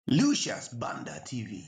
Lucius Banda TV.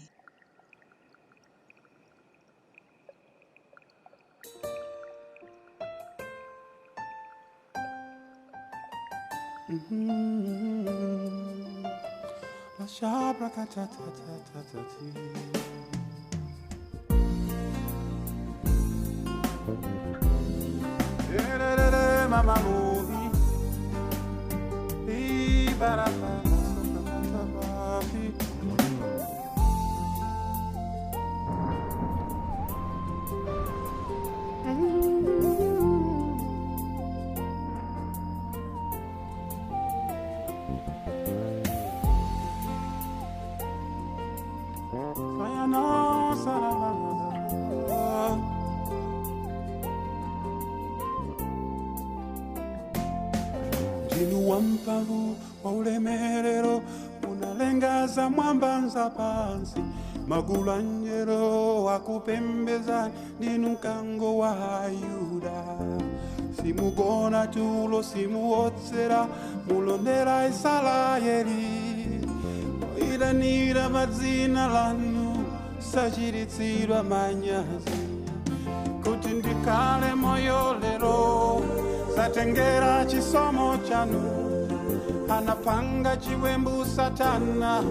Ndinu wamphamvu wa ulemerero unalengaza mwamba nza pansi magulu anjelo wakupembeza ndinu mkango wa Yuda simugona tulo simuotsera mulondera Israeli oidanira madzina lanu sachiritsidwa manyazi kuti ndikale moyo lero satengera chisomo chanu anapanga chiwembu satana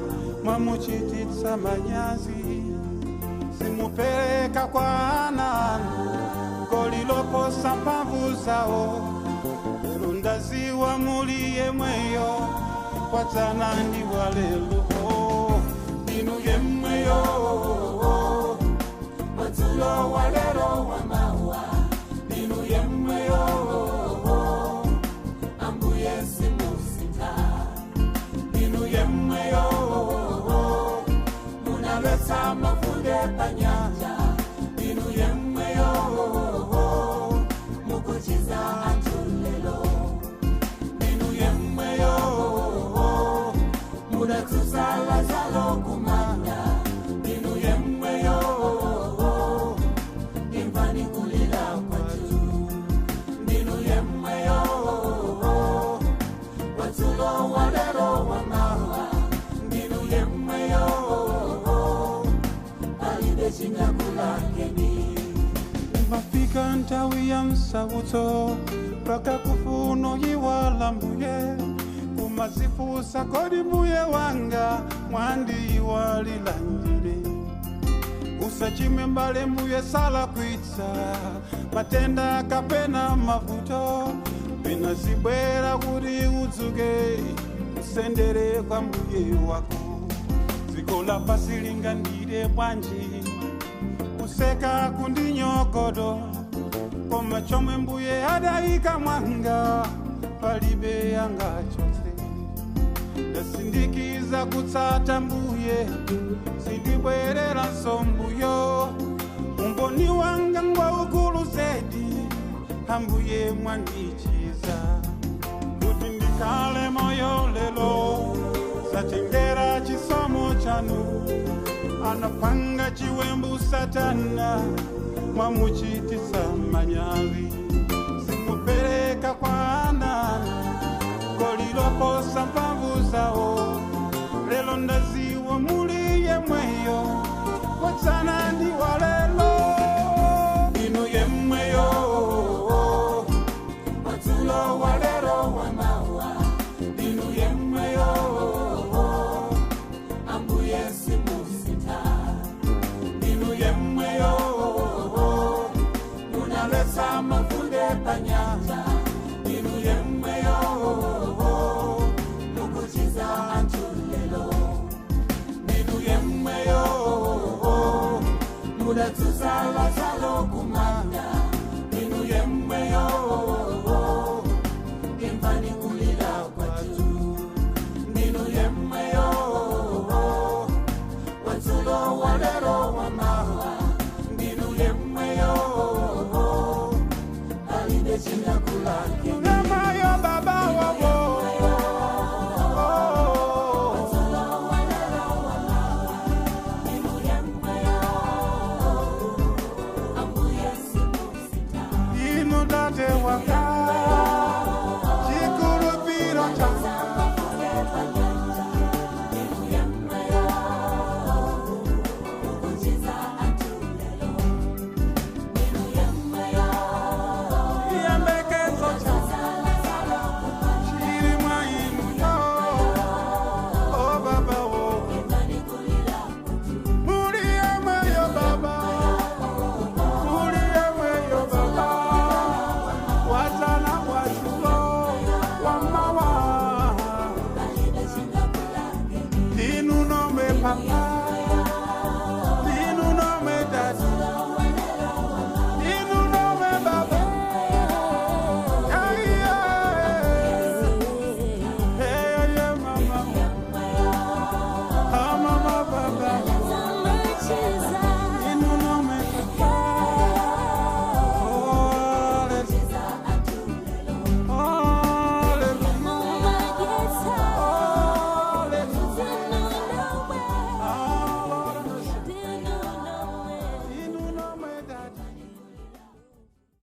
mwamuchititsa manyazi simupereka kwa ana anu goliloposa mphamvu zawo lero ndaziwa muli yemweyo kwatsana ndi walelo ndinu yemweyo madzulo walero wamawa ndinu yemweyo ambuye simusintha ndinu yemweyo munaletsa mafunde panyanja ndinu yemweyo mukuchiza anthu lelo ndinu yemweyo mudatsusa Lazaro kumanda ndinu yemweyo imvani kulira kwathu ndinu yemweyo wadzulo walero wamawa ndinu yemweyo palibe chingakulakeni Mafika nthawi ya msautso mpaka kufuno yiwala mbuye kumazifusa kodi mbuye wanga mwandiyiwalila njire usachimwe mbale mbuye sala kwitsa matenda kapena mavuto pena zibwera kuti udzuke usendere kwa mbuye wako dziko lapasi lingandire bwanji kuseka kundinyogodo koma chomwe mbuye adayika mwanga palibe yangachotse ndasindikiza kutsata mbuye sindibwereranso mbuyo umboni wanga ngwaukulu zedi ambuye mwandichiza kuti ndikhale moyo lelo satengera chisomo chanu anapanga chiwembu satana mwamuchitisa manyazi simupereka kwa ana koliloposa mphamvu zawo lelo ndaziwa muli yemweyo watsana ndi walelo inu yemweyo madzulo walero wamawa ndinu yemweyo ambuye simusintha ndinu yemweyo munaletsa mafunde panyanja ndinu yemweyo mukuchiza anthu lelo ndinu yemweyo mudatsusa Lazaro kumanda ndinu yemweyo imvani kulira kwathu ndinu yemweyo wadzulo walero wamawa ndinu yemweyo palibe chingakulakeni.